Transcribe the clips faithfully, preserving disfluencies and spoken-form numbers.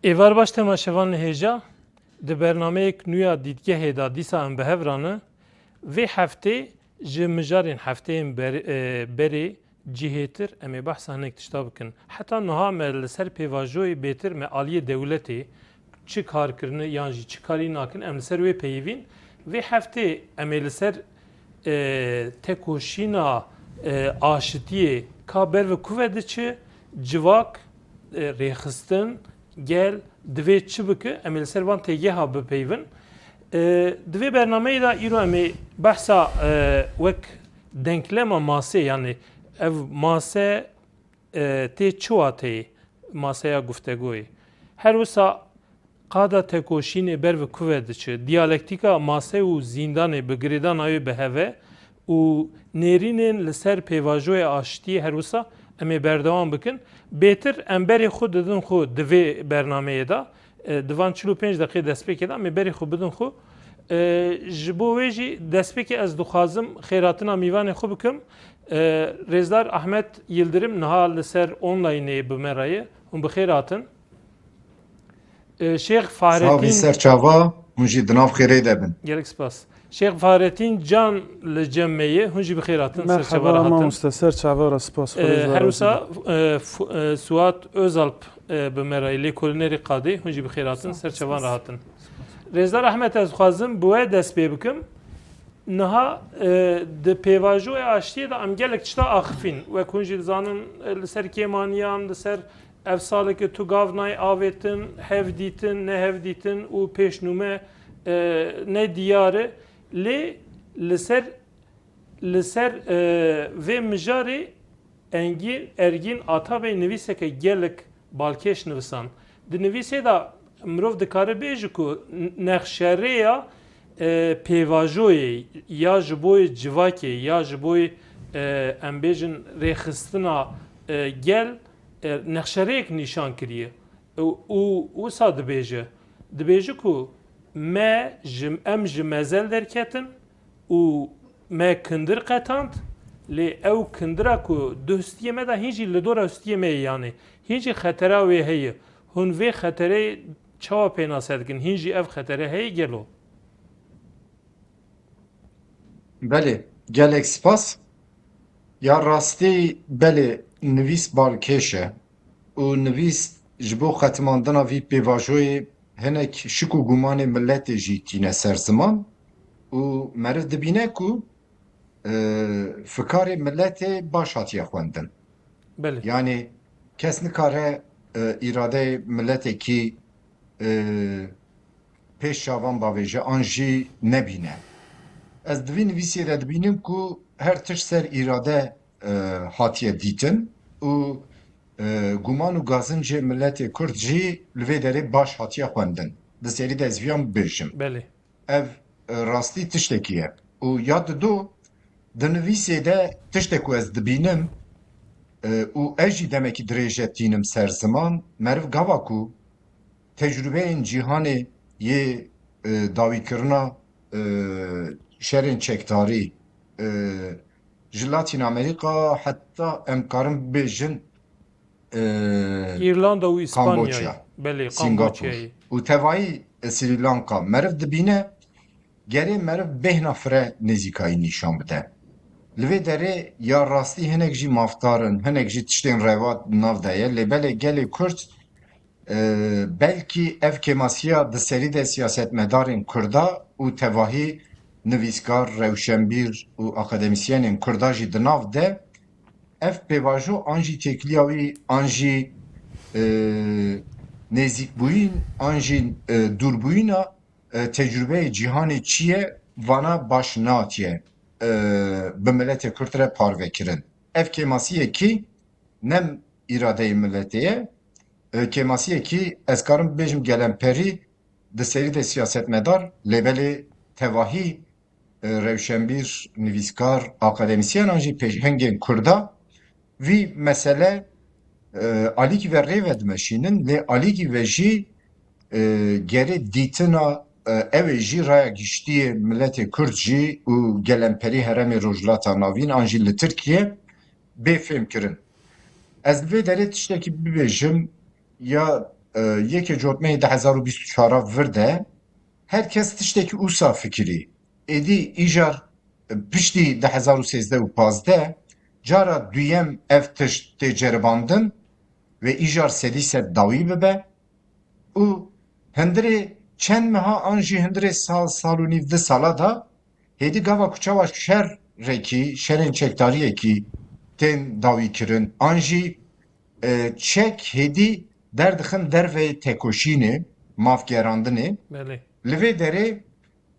Êvar baş temaşevanê hêja, di bernameyek nû ya Dîtgehê de dîsa em bi hev re ne. Vê heftê ji mijarên hefteyên ber-, e, berê cihêtir em ê behsa hinek tişta bikin. Heta niha me li ser pêvajoyê bêtir me aliyê dewletê çi kar kirine yan jî çi karî nakin, em li ser wê peyivîn. Vê heftê em ê li ser, e, tekoşîna, e, aşitiyê ka ber ve ku ve diçe, civak, e, rêxistin, gel divê çi bike, em ê li ser van têgeha bipeyvin. E, di vê bernameyê de îro em ê behsa, e, wek denklema masê, yanî ev mase, e, tê çi wateyê, maseya guftegoyê. Her wisa qada tekoşînê ber ve ku ve diçe, diyalektîka mase û zîndanê bi girêdana wê bi hev e û nêrînên li ser pêvajoyê aştiyê her wisa em ê berdewam bikin. Bêtir em berê xwe didin xwe di vê bernameyê de, e, di van çil û pênc deqê destpêkê de em ê berê xwe bidin xwe. E, ji bo wê jî destpêkê ez dixwazim xêrhatina mîvanê xwe bikim. E, Rêzdar Ahmet Yildirim niha li ser onlaynê bi me re ye. Hûn bi xêr hatin. E, Şêx Sax bî Fahrettin, ser çava, hûn jî di nav xêrê de bin. Gelek spas. Şêx Fahrettin Can li cem me ye. Hûn jî bi xêr hatin, ser çava re Merhaba hatin. Mamoste, ser çava re spas. E, Xwedê her wisa, e, Fu-, e, Suat Özalp, e, bi me re ye, lêkolînerê qadê. Hûn jî bi xêr hatin, ser çavan re hatin. Rêzdar Ahmet, ez dixwazim bi we dest pê bikim. Niha, e, di pêvajoya aştiyê de em gelek tişta axifîn. Wek hûn jî dizanin, e, li ser kêmaniyan, li ser ev saleke tu gav nayê avêtin, hev dîtin, ne hev dîtin û pêşnûme, e, ne diyar e. Lê li ser, li ser, e, vê mijarê Engîn, Ergîn Atabey nivîseke gelek balkêş nivisan. Di nivîsê de mirov dikare bêje ku n-, nexşerêya, e, pêvajoyê ya ji bo civakê ya ji bo, e, em bêjin rêxistina, e, gel, e, nexşerêyek nîşan kiriye. Û, û wisa dibêje. Dibêje ku me ji, em ji mezel derketin, û me kindir qetand, lê ew kindira ku di hustiyê me de hîn jî li dora hustiyê me ye, yanî hîn jî xetera wê heye. Hûn vê xetereyê çawa pênase dikin? Hîn jî ev xetere heye gelo? Belê, gelek spas. Ya rastî belê nivîs balkêş e. Û nivîs ji bo xetimandina vî pêvajoyê hinek şik û gumanê miletê jî tîne ser ziman û meriv dibîne ku, e, fikarê miletê baş hatiye xwendin. Belê. Yanî kes nikare, e, îradeyê miletekî, e, pêş çavan bavêje an jî nebîne. Ez di vî nivîsê de dibînim ku her tişt ser îrade, e, hatiye dîtin û e, guman û gazincê miletê Kurd jî li vê derê baş hatiye xwendin. Di serî de ez viyan bibêjim. Belê. Ev, e, rastî tiştekî ye. Û ya dido, di nivîsê de tiştek ku ez dibînim, e, û ez jî demekî dirêj e tînim ser ziman, meriv gava ku tecrûbeyên cîhanê yê, e, dawîkirina, e, şerên çekdarî, e, ji Latîn Amerîka heta em karin bibêjin, e, Îrlanda û Îspanyayê. Kamboçya, belê, Singapur Kamboçyayê. Û tevayî, e, Srî Lanka. Meriv dibîne, gerê meriv bêhna fire nêzîkayî nîşan bide. Li vê derê ya rastî hinek jî mafdar in, hinek jî tiştên reva di nav de ye. Lê belê gelê Kurd, e, belkî ev kêmasiya di serî de siyasetmedarên Kurda û tevahî nivîskar, rewşenbîr û akademîsyenên Kurda jî di nav de ev pêvajo an jî têkiliya wî an jî, e, nêzîkbûyîn an jî, e, dûrbûyîna, e, tecrûbeyê cîhanê çi ye, vana baş natiye, e, bi miletê Kurd re parve kirin. Ev kêmasiyekî ne îradeyê miletê ye, e, kêmasiyekî ez karim bibêjim gelemperî di serî de siyasetmedar, lê belê tevahî, e, rewşenbîr, nivîskar, akademîsyen an jî pêşengên Kurda vî mesele, e, alîkî ve rê ve dimeşînin, lê alîkî ve jî, e, gerê dîtina, e, ew ê jî raya giştî yê miletê Kurd jî û gelemperî herêmê Rojhilata Navîn an jî li Tirkiye bê fêhm kirin. Ez li vê derê tiştekî bibêjim, ya e, yekê Cotmehê du hezar û bîst û çar vir de her kes tiştekî ûsa fikirî. Êdî îcar, e, piştî du hezar û sêzdeh û pazdeh cara duyem ev tişt tê ceribandin ve îcar sedî sed dawî bibe û hundirê çend meha an jî hundirê sal, sal û nîv, di sala da hêdî gava ku çawa şerekî, şerên çekdariyekî tên dawî kirin, an jî, e, çek hêdî derdixin derveyê tekoşînê, mafgerandinê. Belê. Li vê derê,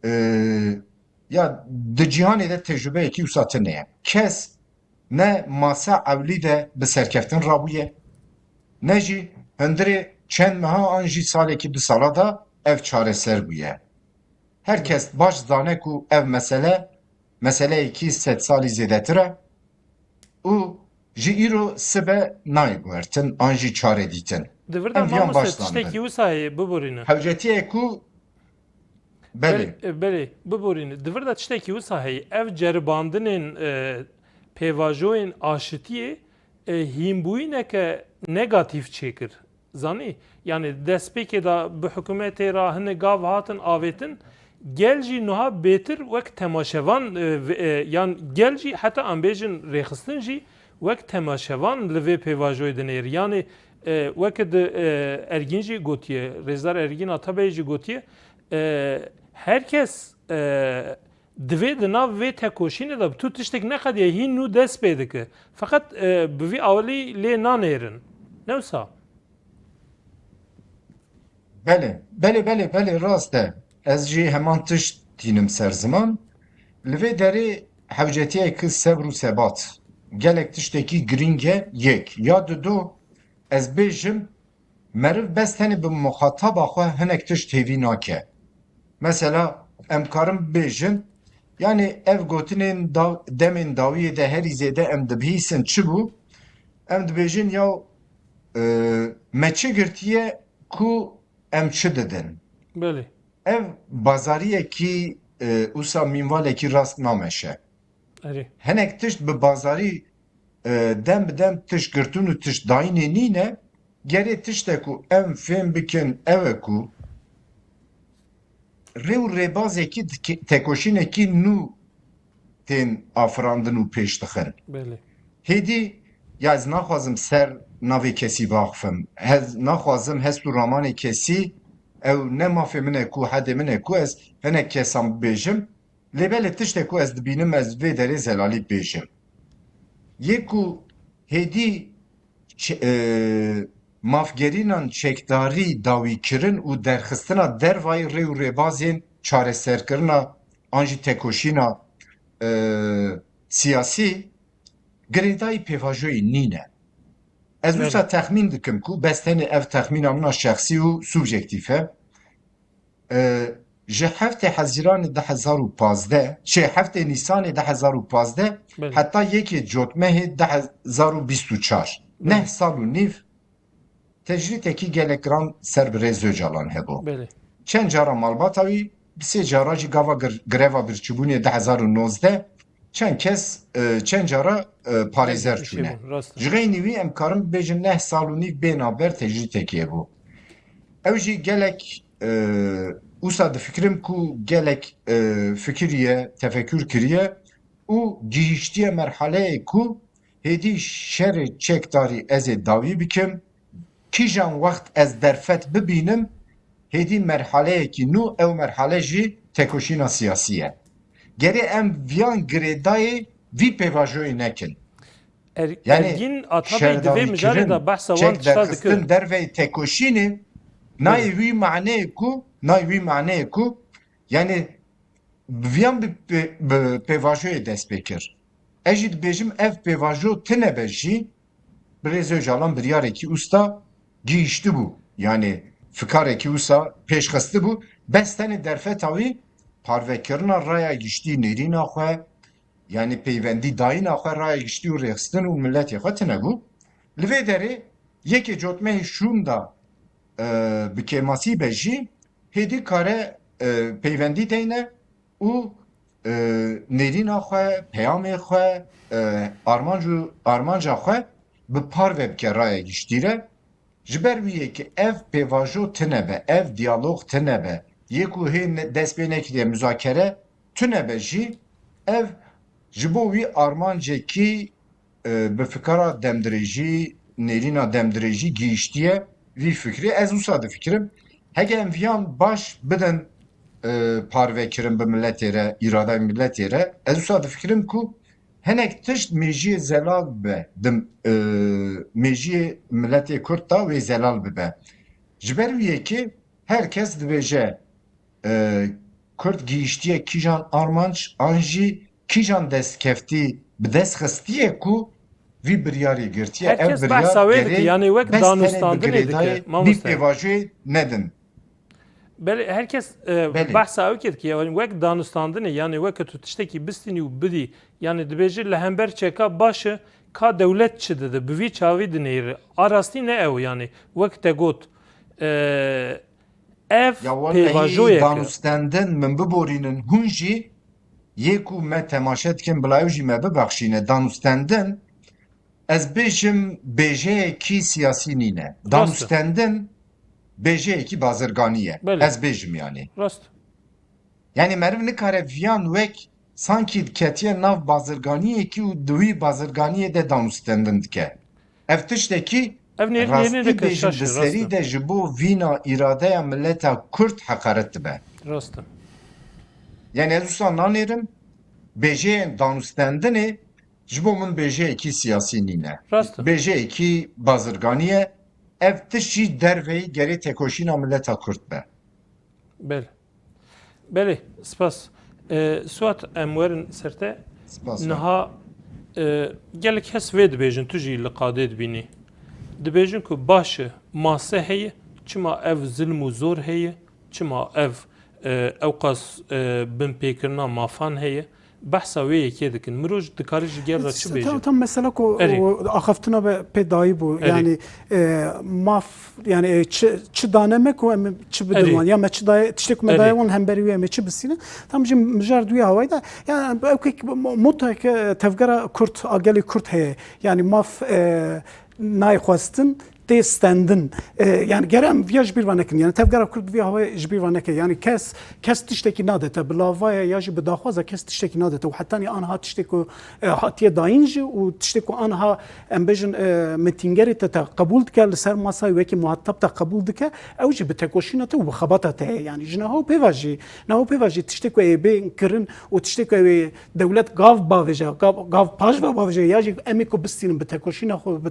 e, ya di cîhanê de tecrubeyekî wisa tune ye. Kes ne masa ewlî de bi serkeftin rabûye, ne jî hundirê çend meha an jî salekî du sala da ev çareser bûye. Her kes baş zane ku ev mesele, meseleyekî sed salî zêdetir e û ji îro sibe nayê guhertin an jî çare dîtin. Di vir de Em viyan baş mamostê tiştekî zanin. Wisa heye, biborîne. Hewcetiyê ku, belê. Belê, e, belê, biborîne. Di vir de tiştekî wisa heye. Ev ceribandinên, e, pêvajoyên aşitiyê, e, hînbûyîneke negatîf çêkir. Zanî? Yani destpêkê de bi hikûmetê re hinek gav hatin avêtin, gel jî nuha bêtir wek temaşevan, e, ve-, e, yan gel jî heta em bêjin rêxistin jî wek temaşevan li vê pêvajoyê dinêr. Yani, e, weke di, e, Ergîn jî gotiye, Rêzdar Ergîn Atabey jî gotiye, e, her kes, e, divê di nav vê tekoşînê de bi tu tiştek neqediye hîn nû dest pê dike. Feqet, e, bi vî awilî lê nanêrin. Ne wisa? Belê, belê, belê, belê, rast e. Ez jî heman tişt tînim ser ziman. Li vê derê hewcetiyek sebr û sebat gelek tiştekî girîng e. Yek. Ya dido, ez bêjim, meriv bes tenê bi muxataba xwe hinek tişt hêvî nake. Mesela, em karin bêjin, yani ev gotinên da-, demên dawiyê de herî zêde em dibihîsin çi bû? Em dibêjin ya, e, me çi girtiye ku em çi didin? Belê. Ev bazariyekî, e, wisa mînvalekî rast nameşe. Erê. Hinek tişt bi bazarî, e, dem bi dem tişt girtin û tişt dayînê nîne, gerê tişte ku em fêm bikin ew e ku rê û rêbazekî dike-, tekoşînekî nû tên afirandin û pêş dixin. Belê. Hêdî, ya ez naxwazim ser navê kesî biaxifim. Ez naxwazim hest û ramanê kesî, ew ne mafê min e ku, hedê min e ku ez hinek kesan bibêjim. Lê belê tiştek ku ez dibînim, ez vê derê zelalî bibêjim. Yê ku hêdî çe-, e, mafgerînan çekdarî dawîkirin û derxistina dervayî rê û rêbazên çareserkirina an jî tekoşîna, e, siyasî girêdayî pêvajoyê nîne. Ez Evet. wisa texmîn dikim ku bes tenê ev texmîna min a şexsî û subjektîf e. E, ji heftê Hezîranê du hezar û pazdeh, şey, heftê Nîsanê du hezar û pazdeh Belê. heta yekê Cotmehê du hezar û bîst û çar. Belê. Neh sal û nîv tecrîtekî gelek giran ser bi Rêz Ocalan hebû. Belê. Çend cara malbata wî, bi sê cara jî gava gir-, greva birçîbûnê du hezar û nozdeh, çend kes, e, çend cara, e, parêzer Belê, çûne. Rast e. Ji xeynî wî em karin bibêjin neh sal û nîv bê navber tecrîtekê bû. Ew jî gelek, e, wisa difikirim ku gelek, e, fikiriye, tefekûr kiriye û gihîştiye merhaleyê ku hêdî şerê çekdarî ez ê dawî bikim, kîjan wext ez derfet bibînim, hêdî merhaleyekî nû, ew merhale jî tekoşîna siyasî ye. Gerê em viyan girêdayê vî pêvajoyê nekin. Er-, Yani Ergîn Atabey di vê mijarê de şerdawîkirin, behsa wan çek tişta derxistin dikir. derveyê tekoşînê, nayê Evet. wî maneyê ku, nayê wî maneyê ku, yani bi viyan bi pê-, bi pêvajoyê dest pê kir. Ez jî dibêjim ev pêvajo tine be jî, Birêz Ocalan biryarekî usta gihîştibû. Yani fikarekî usa pêşxistibû. Bes tenê derfeta wî parvekirina raya giştî nêrîna xwe, yani peywendî dayîna xwe raya giştî û rêxistin û miletê xwe tine bû. Li vê derê yekê Cotmehê şûnda, e, bi kêmasî be jî hêdî kare, e, peywendî deyne û, e, nêrîna xwe, peyamê xwe, e, armanc û armanca xwe bi parve bike raya giştî re. Ji ber wî yekê ev pêvajo tune be, ev diyalog tune be, yê ku hê ne-, dest pê nekiriye muzakere tune be jî, ev ji bo wî armancekî, e, bi fikara demdirêjî, nêrîna demdirêjî gihîştiye vî fikrê. Ez wisa difikirim, heke em viyan baş bidin, e, parvekirin bi miletê re, îradeyê miletê re, ez wisa difikirim ku hinek tişt mêjiyê zelal be, dim, e, mêjiyê miletê Kurd da wê zelal bibe. Ji ber wî yekê her kes dibêje, e, Kurd gihîştiye kîjan armanc an jî kîjan destkeftî bi dest xistiye ku vî biryarê girtiye. Her Ev kes biryar behsa wê dike, gerê yanî wek bes tenê bi danûstandinê girêdayê dike, vî mamoste. Pêvajoyê nedin. Belê, her kes, e, Belê. Behsa ew kê dike, yanî wek danûstandinê, yanî weke tu tiştekî bistînî û bidî, yanî dibêje li hember çeka baş e, ka dewlet çi dide, bi vî çavî dinêre. A rastî ne ew, yanî wek te got, e, ev Ya wellehî pêvajoyek e. Danûstendin min biborînin, hûn jî yê ku me temaşe dikin, bila ew jî me bibexşîne. Danûstendin, ez bêjim, bêjeyekî siyasî nîne. Rast e. Danûstendin bêjeyekî bazirganî ye. Belê. Ez bêjim yanî. Rast. Yanî meriv nikare viyan wek sankî ketiye nav bazirganiyekî û di wî bazirganiyê de danûstendin dike. Ev tiştekî Ev nêr-, nêrîneke rastî bêjin şaş e, di rast serî e. De ji bo vîna îradeya mileta Kurd heqaret dibe. Rast e. Yanî ez wisa nanêrim, bêjeyên danûstendinê ji bo min bêjeyekî siyasî nîne. Rast e. Bêjeyekî bazirganî ye. Ev tişt jî derveyî gerê tekoşîna mileta Kurd be. Belê. Belê, spas. E, Suat, em werin ser te. Spas. Niha, e, gelek kes vê dibêjin, tu jî li qadê dibînî. Dibêjin ku baş e, mase heye, çima ev zilm û zor heye, çima ev, e, ewqas, e, binpêkirina mafan heye. Behsa wê yekê dikin. Mirov dikare ji gel re çi bêje? Tam, tam mesela ku Erê. O axaftina be pê dayî bû. Erê. Yanî, e, maf, yanî, e, çi, çi dane me ku em çi bidin Erê. Wan? Ya me çi daye, tiştê ku me Erê. Daye wan hemberî wê em ê çi bisînin? Tam jî mijar di wî hawayî de, ya ew kek mo-, motoyeke tevgera Kurd, a gelê Kurd heye. Yanî maf, e, nayê xwestin, tê stendin. E, yanî gere em viya ji bîr ve nekin. Yanî tevgera Kurd vî hawayê ji bîr ve neke. Yanî kes, kes tiştekî nadete. Bi lavaye ya jî bi daxwaza kes tiştekî nadete. Û hetanî anha tiştê ku, e, hatiye dayîn jî û tiştê ku anha em bêjin, e, mitîngerê te, te qebûl dike, li ser masayê wekî muhatab te qebûl dike, ew jî bi tekoşîna te û bi xebata te ye. Yanî ji niha û pê ve jî, niha û pê ve jî tiştê ku ê bê kirin û tiştê ku ê Dewlet gav bavêje, gav, gav paş ve bavêje, ya jî em ê ku bistînin bi tekoşîna xwe, bi,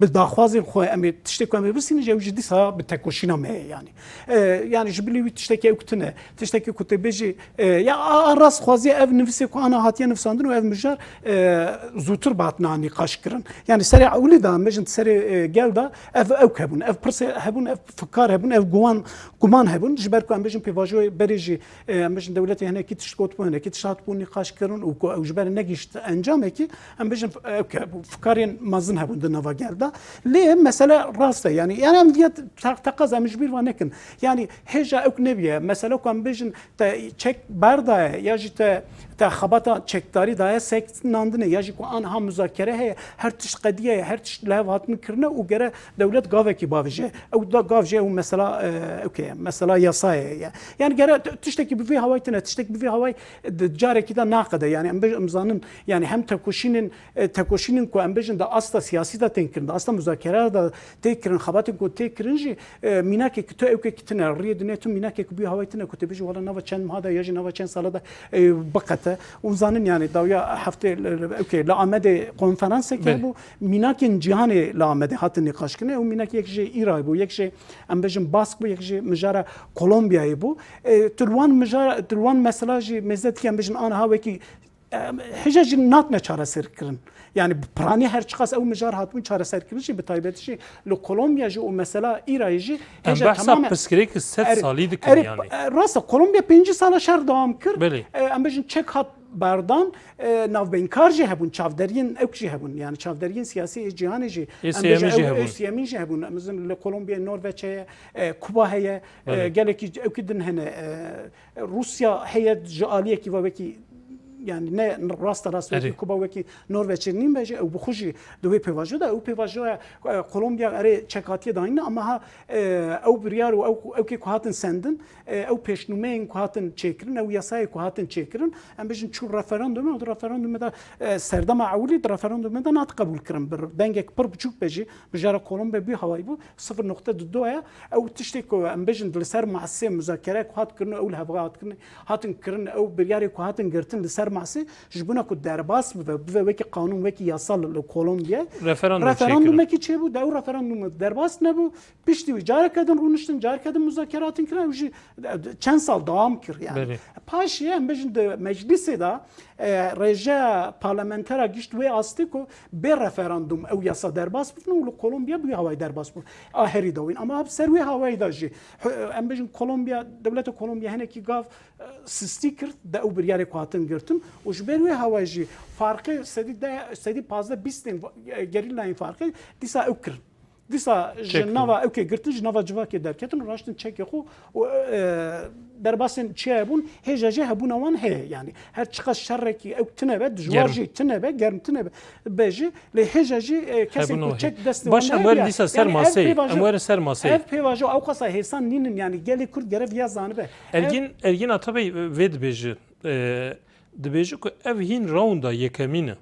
bi daxwazên xwe, em ê tiştê ku em ê bistînin jî, ew jî dîsa bi tekoşîna me ye yanî. E, yanî ji bilî wî tiştekî ew ku tune, tiştekî ku tê bêjî, e, ya a, a rastxwazî ev nivîsê ku ana hatiye nivîsandin û ev mijar, e, zûtir bi hatina nîqaş kirin. Yanî serê ewilî de, em bêjin serê, e, gel de ev ewk hebûn, ev pirsê hebûn, ev fikar hebûn, ev guman, guman hebûn. Ji ber ku em bêjin pêvajoyê berê jî e, em bêjin dewletê hinekî tişt gotibû, hinekî tişt hatibû nîqaş kirin û ku ew ji ber negihişt encamekî, em bêjin, e, ke-, fikarên mezin hebûn di nava gel de. Lê mesele rast e, yanî, yanî em viya te-, teqez em ji bîr ve nekin. Yanî hêja ew nebiye, mesele ku em bêjin te çek berdaye ya jî te, te xebata çekdarî daye sekinandinê ya jî ku anha muzakere heye, her tişt qediye ye, her tişt li hev hatin kirine û gere dewlet gavekî bavêje. Ew da gav jî ew mesela, e, okey, mesela yasayê ye. Yani gere t-, tiştekî bi vî hawayî tune, tiştekî bi vî hawayî di carekî de naqede. Yani em bêj-, em zanin, yani hem tekoşînên, e, tekoşînên ku em bêjin di asta siyasî de tên kirin, di asta muzakere de tê kirin, xebatên ku tê kirin jî, e, mînakê ku tu ewkekî tune, riyê dinê tu mînakê ku bi vî hawayî tune ku tê bêjî wela nava çend meha de ya jî nava çend sala de, e, biqete. Û zanin yani dawiya heftê li, li, ewkê li Amedê konferansekê Belê. Bû. Mînakên cîhanê li Amedê hatin nîqaşkirinê û mînak yek jê Îrayê bû, yek jê em bêjin Bask bû, yek jê mijara Kolombiyayê bû. E, tu li wan mijara, tu li wan mesela jî mêze dikî em bêjin aniha wekî, e, hêja jî natine çareserkirin. Yani bi piranî her çiqas ew mijar hatibûn çareserkirin jî bi taybetî jî li Kolombiya jî û mesela Îrayê jî Em hêja behsa temamen pirsgirêkî sed er-, salî dikin erê, yani. E, rast e, Kolombiya pêncî sala şer dewam kir. Belê. E, em bêjin çek hat berdan, e, navbeynkar jî hebûn, çavderiyên ewk jî hebûn, yani çavderiyên siyasî ê cîhanê jî, Ê em bêjin sêyemîn jî ew, hebûn. Ê sêyemîn jî hebûn. Em bizin li Kolombiya, Norveç heye, e, Kuba heye, e, Belê. Gelekî ewkî din hene, e, Rûsya heye ji aliyekî ve wekî yani ne rasta rast wekî Erê. Kuba, wekî Norveçê nîn be jî, ew bi xwe jî di wê pêvajoya de, ew pêvajoya, e, Kolombiya erê çekatiyê dayîne, ama ha, e, ew biryar û ew, ew kê ku hatin sendin, e, ew pêşnûmeyên ku hatin çêkirin, ew yasayê ku hatin çêkirin, em bêjin çû referandumê û di referandumê de, e, serdema ewilî di referandumê de nat qebûl kirin. Bir dengek pir biçûk be jî, mijara Kolombiya bî hawayî bû, sifir nokte du ye. Ew tiştê ku em bêjin li ser masê muzakere ku hat kirin, ew li hevga hat kirin, hatin kirin, ew biryarê ku hatin girtin li ser masê, ji bona ku derbas bibe, bibe wekî qanûn, wekî yasa li, li Kolombiya. Referandum çêkirin. Referandumekî çêbû, de ew referandum derbas nebû. Piştî wî careke din rûniştin, careke din muzakere hatin kirin, ew jî çend sal dewam kir yani. Belê. Paşê em bêjin di meclisê de, e, rêjeya parlamentera gişt wê astê ku bê referandum ew yasa derbas bibin û li Kolombiya bi wî hawayî derbas bû. A herî dawîn. Ama bi ser wê hawayî de jî, em bêjin Kolombiya, dewleta Kolombiya hinekî gav, e, sistî kir, de ew biryarê ku hatin girtin û ji ber wê hawayî jî farqê sedî deh, sedî pazdeh bîstên, e, gerîlayên farqê dîsa ew kirin. Dîsa ji Çek nava ew kê girtin, ji nava civakê derketin û raştin çekê xwe û, e, derbasên çiya bûn, hêja jî hebûna wan heye. Yani her çiqas şerekî ew tine be, dijwar Germ. jî tine be, germ tine be, be jî, lê hêja jî, e, kesên Hebûna ku heye. çek destê Baş, wan em heye werin ya. dîsa ser Yani ev maseyê. pêvajo, Em werin ser maseyê. ev pêvajo ew qasa hêsan nînin, yani gelê Kurd gerek ya zanibe. Ev Ergin, Ergin Atabey vê dibêje, e, dibêje ku ev hîn raunda yekemîn e.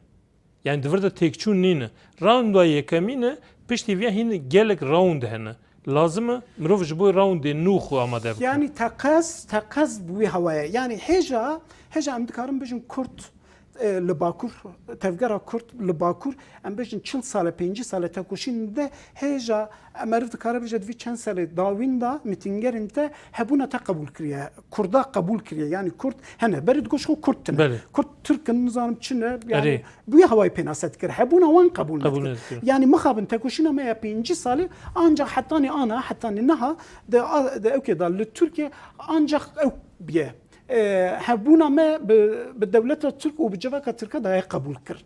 Yani di vir de têkçûn nîne. Raunda yekemîn e, piştî vê hîn gelek raund hene. Lazim e mirov ji bo raundê nû xwe amade bike. Yani teqez, teqez bi wî hawayê. Yani hêja, hêja em dikarin bêjin Kurd, e, li Bakur, tevgera Kurd li Bakur, em bêjin çil sale, pêncî sale tekoşîn de hêja, e, meriv dikare bêje di vî çend salê dawîn de mîtîngerên te hebûna te qebûl kiriye. Kurda qebûl kiriye. Yani Kurd hene. Berê digot ji xwe Kurd tine. Belê. Kurd Tirk in, nizanim çi ne. Yani Erê. bi wî hawayî pênase dikir. Hebûna wan qebûl Qebûl nedikir. nedikir. Yani mixabin tekoşîna me ya pêncî salî, ancak hetanî ana, hetanî niha de, de ewkê de li Tirkiye ancak ew biye. E, hebûna me bi, bi dewleta Tirk û bi civaka Tirka daye qebûl kir.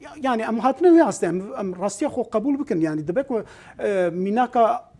Ya-, yani em hatine wê astê, em, em rastiya xwe qebûl bikin. Yani dibe ku, e, mînaka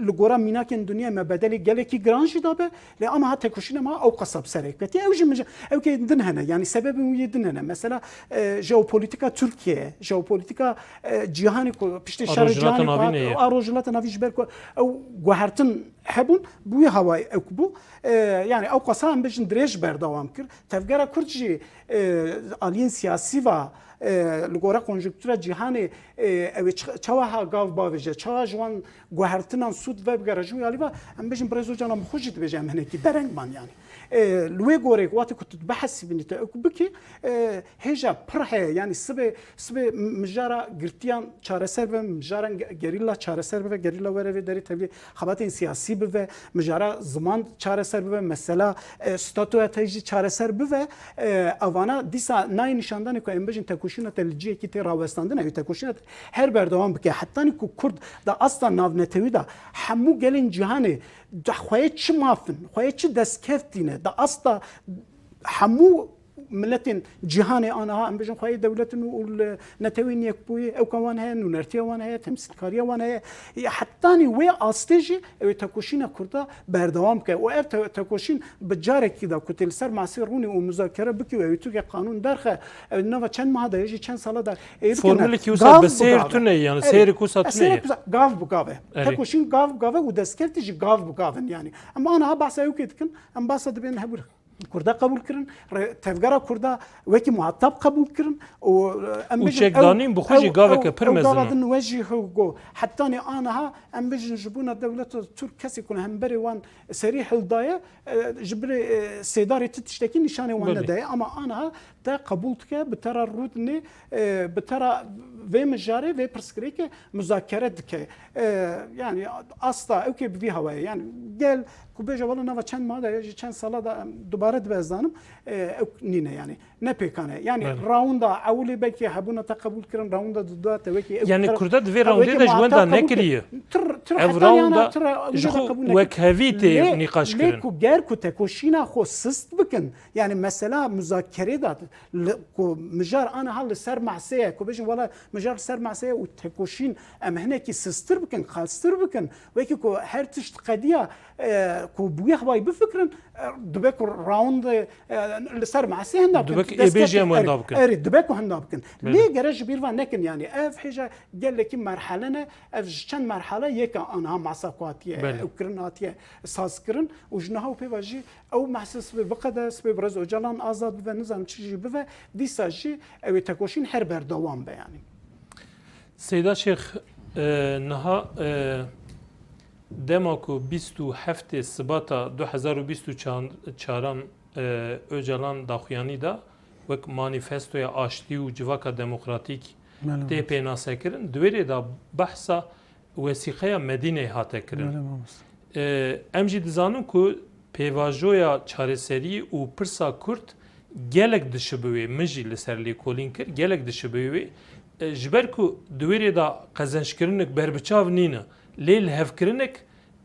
li gora mînakên dinyayê me bedelê gelekî giran jî dabe, lê ama ha tekoşîna me ew qasa bi serê ketiye. Ew jî min jî, ew kê din hene, yani sebebên wî yê din hene. Mesela, e, jeopolîtîka Tirkiye, jeopolîtîka, e, cîhanê ku piştê A şerê Rojhilata cîhanê ku Navînê hat, ye. a Rojhilata Navîn ji ber ku ew guhertin hebûn, bi wî hawayî ew bû. E, yani ew qasa em bêjin dirêj berdewam kir. Tevgera Kurd jî, e, aliyên siyasî va, e, li gora konjonktura cîhanê, e, ew ê çi-, çawa ha gav bavêje, çawa ji wan guhertinan sûd vebigere ji wî alî ve, em bêjin Birêz Ocalan bi xwe jî dibêje em hinekî dereng man yani. E, li wê gorê wextê ku tu dibihesibînî te ew bikî, e, hêja pir heye yani sibê, sibê mijara girtiyan çareser bibe, mijara ge-, gerîla çareser bibe, gerîla were vê derê tevlî xebatên siyasî bibe, mijara ziman çareser bibe, mesela, e, statûya te jî çareser bibe, e, evana dîsa nayê nîşandanê ku em bêjin tekoşîna te li cihekî tê rawestandin, ew tekoşîna te her berdewam bike. Hetanî ku Kurd di asta navnetewî de hemû gelên cîhanê di xweyê çi maf in, xweyê çi destkeftî ne, di asta hemû miletên cîhanê aniha, em bêjin xweyê dewletin û, û li Netewên Yekbûyî, ewka wan heye, nûnertiya wan heye, temsîlkariya wan heye. Ya hetanî wê astê jî ew ê tekoşîna Kurda berdewam bike. Û ev te-, tekoşîn bi carekî de ku tê li ser masê rûnê û muzakere bike û ew ê Tirkiye qanûn derxe, ew nava çend meha de ya jî çend sala de ê bikin. Formulekî wisa gav bi bi sêr gav e. tune ye, yani Erê, sêrek wisa e, tune sêrek ye. wisa gav bi gav e. Erê. Tekoşîn gav bi gav e û destkeftî jî gav bi gav in yani. Em aniha behsa ewkê dikin, em behsa dibên hebûr. Kurda qebûl kirin, re-, tevgera Kurda wekî muhatab qebûl kirin û, e, em Û bêjin çekdanîn ew, bi xwe jî ew, gaveke ew, pir ew mezin gava e. din we jî hu-, go. Hetanî aniha em bêjin ji bona dewleta Tirk kesê ku li hemberê wan serî hildaye, e, ji birê, e, sêdarê ti tiştekî nîşanê wan Belê. nedaye. Ama aniha te qebûl dike, bi te re rûdinê, e, bi te re vê mijarê, vê pirsgirêkê muzakere dike. E, yani asta ewkê bi vî hawayê. Yani gel ku bêje wela nava çend meha de ya jî çend sala de em dubare dibe ez zanim, e, ew nîne yani. Ne pêkan e. Yani Belê. raunda ewilê belkî hebûna te qebûl kirin, raunda duda te wekî ew Yani tira-, Kurda di vê ew raundê wekî de ji muhatab wenda qebûl nekiriye. kir. Tir, tir Ev heta yana raunda tira ji ewilê de xwe qebûl nekir. wekhevî tê Lê, nîqaş lê kirin. ku ger ku tekoşîna xwe sist bikin, yani mesela muzakerê de li, ku mijar aniha li ser masê ye, ku bêjin wela mijar li ser masê ye û tekoşîn em hinekî sisttir bikin, qastir bikin, wekî ku her tişt qediya, e, ku bi wî hawayî bifikirin, e, dibe ku Hûn de, e, li ser masê hinda bikin. Dibek ê bêjî em wenda bikin. Erê, dibe ku hinda bikin. Belê. Lê gere ji bîr ve nekin, yanî ev hêja gelekî merhale ne, ev ji çend merhale yek e, aniha masa ku hatiye, Belê. ew kirin hatiye sazkirin û ji niha û pê ve jî ew masa sibê biqede, sibê birêz Ocalan azad bibe, nizanim çi jî bibe, dîsa jî ew ê tekoşîn her berdewam be, yanî. Seyda Şêx, e, niha, e, dema ku bîst û heftê Sibata du hezar û bîst û çaran, e, Ocalan daxuyanî da wek manîfestoya aştî û civaka demokratîk Belê. tê pênasekirin. Di wê rê de behsa wesîqeya Medîneyê hate kirin. Belê mamoste. E, em jî dizanin ku pêvajoya çareseriyê û pirsa Kurd gelek dişibiwê, min jî li ser lêkolîn kir, gelek dişibiwê. E, ji ber ku di wê rê de qezençkirinek berbiçav nîne, lê lihevkirinek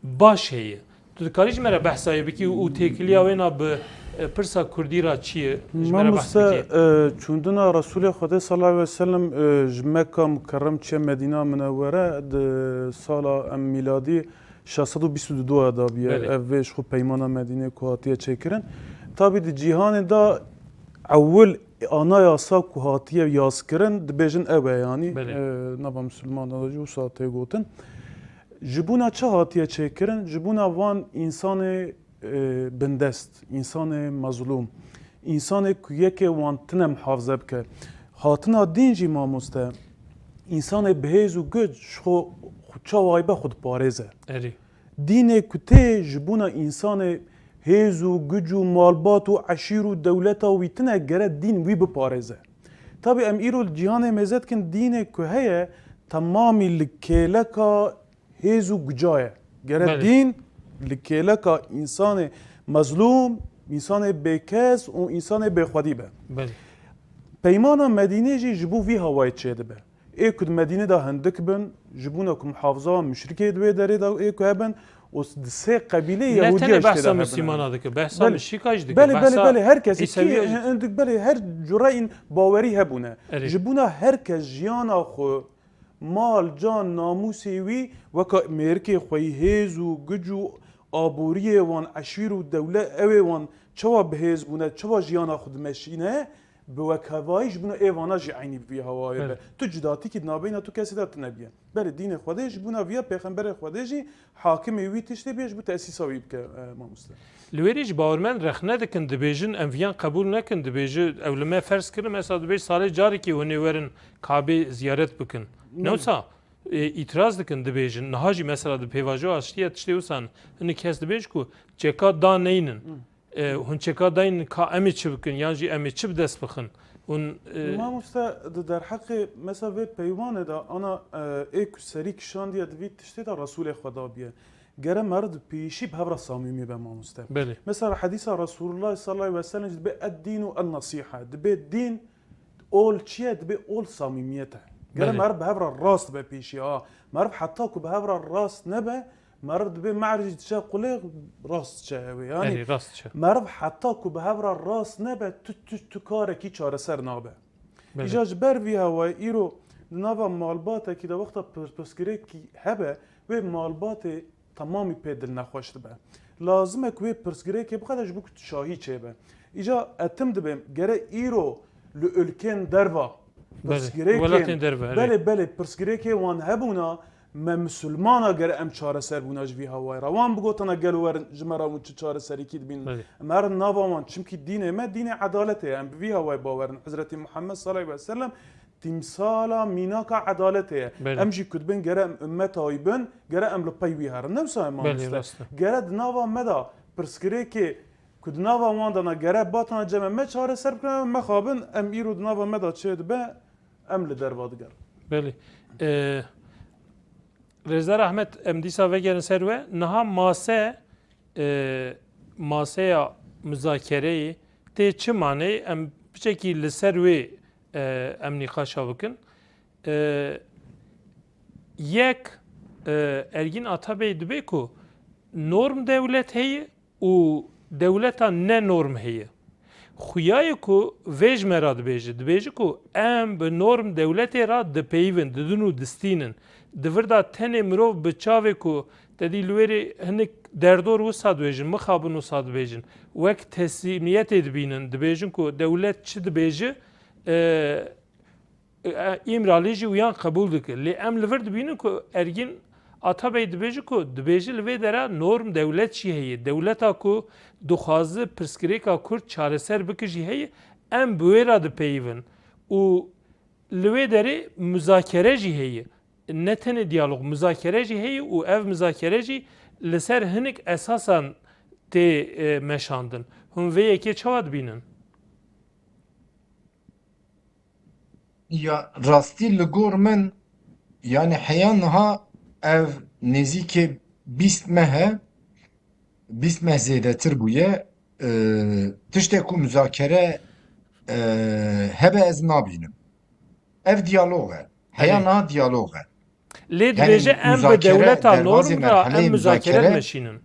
baş heye. Tu dikarî ji me re behsa wê bikî û têkiliya wê na bi, e, pirsa Kurdî re çi ye? Ji me re behs Mamoste, bikî. e, çûndina Resûlê Xwedê sallallahu aleyhi ve sellem, e, ji Mekka Mukerrem çiye Medîna Minewwere di sala em mîladî şeş sed û bîst û du de dabiye. Belê. Ev vê ji xwe peymana Medînê ku hatiye çêkirin. Tabî di cîhanê de ewil anayasa ku hatiye yazkirin dibêjin ew e, yanî, Belê. e, nava misilmanan de jî wisa tê gotin. Ji bona çi hatiye çêkirin? Ji bona van însanê, e, bindest, însanê mezlûm, însanê ku yekê wan tine muhafaze bike. Hatina dîn jî mamoste, însanê bi hêz û guc ji xwe, xwe çawa be xwe diparêze. Erê. Dînê ku tê ji bona însanê hêz û guc û malbat û eşîr û dewleta wî tine gere dîn wî biparêze. Tabî em îro li cîhanê mêze dikin dînê ku heye temamî li kêleka hêz û guca ye. Gere Belê. dîn li kêleka însanê mezlûm, însanê bêkes û însanê bêxwedî be. Belê. Peymana Medînê jî ji bo vî hawayê çêdibe. Ê ku di Medînê de hindik bin, ji bona ku muhafiza wan muşrikê di wê derê de ê ku hebin, û di sê qebîlê Ne Yehûdiya tenê jî tê behsa de hebin. Mislimana dike, behsa Belê. muşrika jî dike, Belê, belê, behsa belê, her kesî kî Îsevîya jî. hin-, hindik, belê, her cure în bawerî hebûne. Erê. Ji bona her kes jiyana xwe, mal, can, namûsê wî weka mêrikê xweyî hêz û guc û aboriyê wan, eşîr û dewle-, ewê wan çawa bihêz bûne, çawa jiyana xwe dimeşîne, bi wekhevayî ji bona ê vana jî eynî bi vî hawayê be. Belê. Tu cudatîkî di navbeyna tu kesê de tune biye. Belê dînê Xwedê ji bona viya pêxemberê Xwedê jî hakimê wî tiştê bê ji bo tesîsa wî bike, e, mamoste. Li wêrî jî bawermend rexne dikin, dibêjin em viyan qebûl nekin, dibêji ew li me ferz kirin, mesela dibêj salê carekî hûn ê werin Kabê ziyaret bikin. Ne Ne. wisa, e, îtiraz dikin, dibêjin. Niha jî mesela di pêvajoya aştiyê tiştê wisa ne. Hinek kes dibêj ku çeka da neynin. Hı. E, hûn çeka dayîn ka em ê çi bikin, yan jî em ê çi bi dest bixin? Hûn, e, Mamoste, di derheqê mesela vê peymanê de ana, e, ê ku serî kişandiye di vî tiştê de Resûlê Xwe dabiye. Gere meriv di pêşî bi hev re samîmî be mamoste. Belê. Mesela hedîsa Resûlullah sallallahu aleyhi ve sellem jî dibe ed-dînu en-nesîhe. Dibe dîn ol çi ye? Dibe ol samîmiyet e. Gere Belê. meriv bi hev re rast be pêşî ha. Meriv heta ku bi hev re rast nebe, meriv dibê mercî diçe qulê rast diçe ew ê. Yanî Erê, rast diçe. meriv heta ku bi hev re rast nebe, tu, tu, tu karekî çareser nabe. Belê. Îja ji ber vî hewayê îro di nava malbatekî de wexta pir-, pirsgirêkî hebe, wê malbatê temamî pê dilnexweş dibe. Lazim e ku wê pirsgirêkê bixwe de ji bo ku şahî çêbe. Îja etim dibêm, gere îro li ülkên derva Belê, pirsgirêkên, welatên derve, erê. belê, belê, pirsgirêkê wan hebûna, me misilmana gere em çareser bûna ji vî hawayê re. Wan bigotana gelo werin ji me re hûn çi çareserîkî dibînin. Belê. Em herin nava wan, çimkî dînê me, dînê edaletê ye. Em bi vî hawayê bawer in. Hezretî Muhammed sallallahu aleyhi ve sellem tîmsala mînaka edaletê ye. Belê. Em jî ku dibin gere em ummeta wî bin, gere em li pey wî herin. Ne wisa ye Belê, mamoste. rast e. Gere di nava me de pirsgirêkê ku di nava wan de ne gere batana cem me çareser bikin, em mexabin, em îro di nava me de çê dibe, em li derva digerin. Belê. E, Rêzdar Ahmet, em dîsa vegerin ser we. Niha mase, e, maseya muzakereyê tê çi maneyê? Em piçekî li ser wê, e, em nîqaşa bikin. E, yek, e, Ergîn Atabey dibê ku norm dewlet heye û dewleta ne norm heye. Xuya ye ku vê ji me re dibêje. Dibêje ku em bi norm dewletê re dipeyivin, didin û distînin. Di vir de tenê mirov bi çavê ku te dî li wê rê hinek derdor wisa dibêjin, mixabin wisa dibêjin, wek teslîmiyetê dibînin, dibêjin ku dewlet çi dibêje, e, e, Îmralî jî wiyan qebûl dike. Lê em li vir dibînin ku Ergîn Atabey dibêje ku, dibêje li vê dere norm dewlet jî heye. Dewleta ku dixwaze pirsgirêka Kurd çareser bike jî heye. Em bi wê re dipeyivin. Û li wê derê muzakere jî heye. Ne tenê diyalog, muzakere jî heye û ev muzakere jî li ser hinek esasan tê, e, meşandin. Hûn vê yekê çawa dibînin? Ya rastî li gor min, yani heya niha ev nêzîkê bîst meh e, bîst meh zêdetir bûye, e, tiştek ku muzakere, e, hebe ez nabînim. Ev diyalog e. Heya Erê. niha diyalog e. Lê Yani dibêje em bi muzakere, dewleta derbazê norm re merheleyê em muzakere muzakere dimeşînin.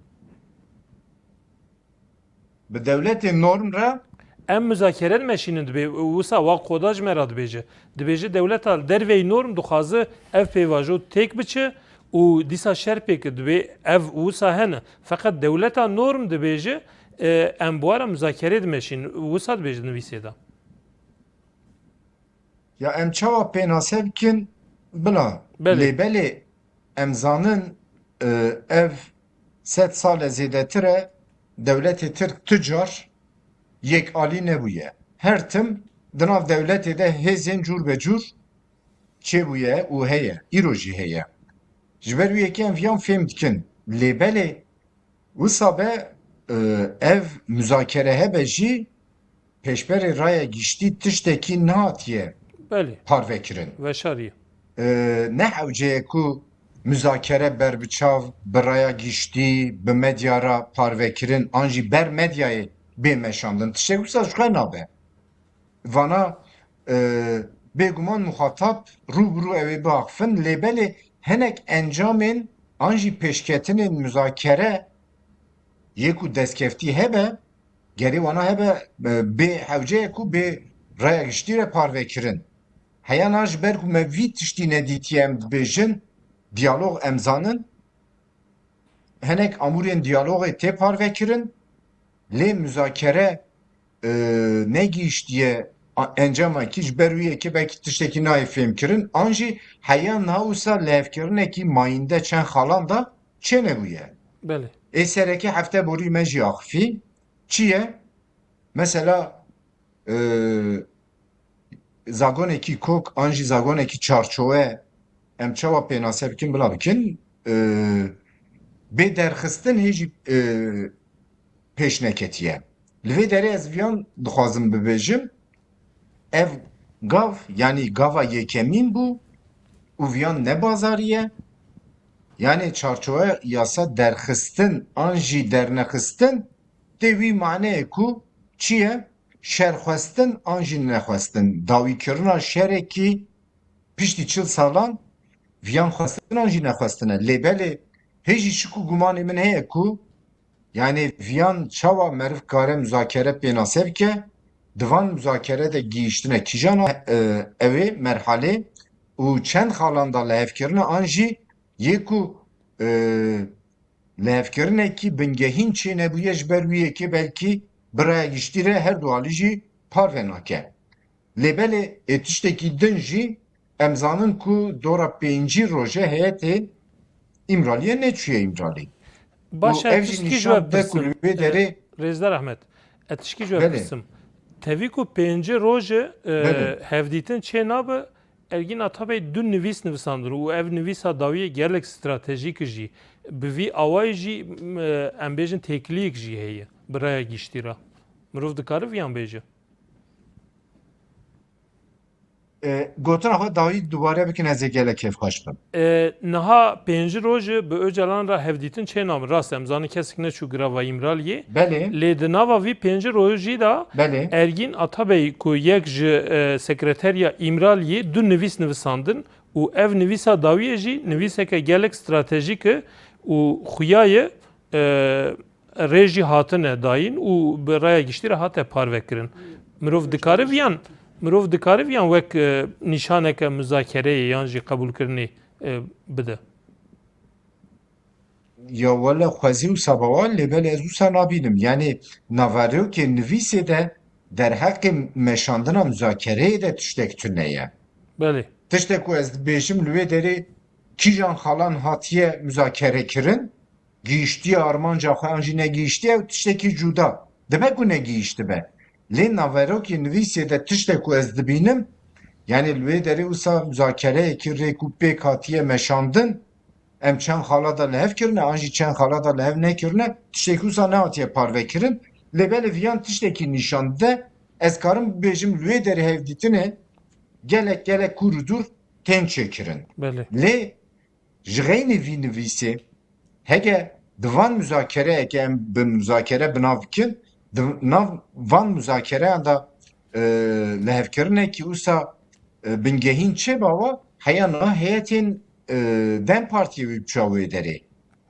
Bi dewletê norm re. Em muzakere dimeşînin dibê, wisa wa koda ji me re dibêje. Dibêje dewleta li derveyî norm dixwaze ev pêvajo têk biçe û dîsa şer pêke dibê ev wisa hene. Feqet dewleta norm dibêje, e, em bi wa re muzakerê dimeşînin. Wisa dibêje di nivîsê de. Ya em çawa pênase bikin? Bila. Belê. Lê belê em zanin, e, ev sed sal e zêdetir e dewletê Tirk tu car yekalî nebûye. Her tim di nav dewletê de hêzên cûr be cûr çêbûye û heye. Îro jî heye. Ji ber wî yekê em viyan fêm dikin. Lê belê wisa be, e, ev muzakere hebe jî pêşberê raya giştî tiştekî nehatiye Belê. parvekirin. Veşarî. E, ne hewce ye ku muzakere berbiçav bi raya giştî, bi medya re parvekirin, an jî ber medyayê bê meşandin. Tiştek wisa ji xwe nabe. Vana, e, bêguman muxatab rû bi rû ew ê biaxifin, lê belê hinek encamên an jî pêşketinên muzakere yê ku destkeftî hebe, gerê wana hebe, e, bê hewce ye ku bê raya giştî re parvekirin. Heya niha ji ber ku me vî tiştî nedîtiye em dibêjin, diyalog em zanin, hinek amûrên diyalogê tê parvekirin, lê muzakere, e, negihiştiye a-, encamekî ji ber wî yekê belkî tiştekî nayê fêmkirin, an jî heya niha wisa lihevkirinekî mayînde çend xalan de çênebûye. Belê. Ê sereke hefte borî me jî axifî. Çi ye? Mesela, e, zagonekî kok an jî zagonekî çarçowe em çawa pênase bikin, bila bikin, e, bê derxistin hê jî, e, pêş neketiye. Li vê derê ez viyan dixwazim bibêjim, ev gav, yanî gava yekemîn bû û viyan ne bazarî ye. Yanî çarçowe yasa derxistin an jî dernexistin tê wî maneyê ku çi ye? Şerxwestin an jî nexwestin. Dawîkirina şerekî piştî çil salan viyan xwestin an jî nexwestin e. Lê belê hê jî şik û gumanê min heye ku, yanî viyan çawa meriv kare muzakere pênase bike, di van muzakere de gihîştine kîjan, e, ew ê merhalê û çend xalan da lihevkirine an jî yê ku, e, lihevkirinekî bingehîn çênebûye, ji ber wî yekê belkî bi raya giştî re her du alî jî parve nake. Lê belê ê tiştekî din jî em zanin ku dora pêncî roje heyetê Îmraliyê neçûye Îmralî. Baş Û e, ev jî tiştkî ji we nîşan de ku pirsim. li wê E, derê Rêzdar Ehmed, e, tiştkî ji we Belê. pirsim. Tevî ku pêncî roje, e, Belê. hevdîtin çê nabe, Ergîn Atabey du nivîs nivisandin û ev nivîsa dawiyê gelek stratejîk jî. Bi vî awayî jî, m, em bêjin têkiliyek jî heye bi raya giştî re. Mirov dikare viyan bêje. E, gotina xwe dawî dubare bikin, ez ê gelek kêfxweş bim. E, niha pêncî roj e bi Ocalan re hevdîtin çênabin. Rast e, em zanin kesek neçû girava Îmraliyê. Belê. Lê di nava vî pêncî rojî de Belê. Ergîn Atabey ku yek ji, e, sekreteriya Îmraliyê du nivîs nivisandin û ev nivîsa dawiyê jî nivîseke gelek stratejîk e û xuya ye, e, rê jî hatine dayîn û bi raya giştî re hate parvekirin. Mirov dikare viyan, mirov dikare viyan wek, e, nîşaneke muzakereyê yan jî qebûlkirinê, e, bide. Ya wele xwezî wisa bawa, lê belê ez wisa nabînim. Yanî naverokê nivîsê de derheqê meşandina muzakereyê de tiştek tune ye. Belê. Tiştek ku ez dibêjim li wê derê kîjan xalan hatiye muzakere kirin, gihîştiye armanca xwe an jî negihîştiye, ew tiştekî cuda. Dibe ku negihîştibe. Lê naverokê nivîsê de tiştek ku ez dibînim, yanî li wê derê wisa muzakereyekî rê ku pêk hatiye meşandin, em çend xala de li hev kirine, an jî çend xala de li hev nekirine, tiştekî wisa nehatiye parvekirin. Lê belê viyan tiştekî nîşan dide, ez karim bibêjim li wê derê hevdîtinê gelek gelek kûr û dûr tên çêkirin. Belê. Lê ji xeynî vî nivîsê, heke di van muzakereyeke em bi muzakere bi nav bikin, di nav van muzakereyan de, e, lihevkirinekî wisa, e, bingehîn çêbawa, heya niha heyetên, e, DEM Partiyê wê biçawa wê derê.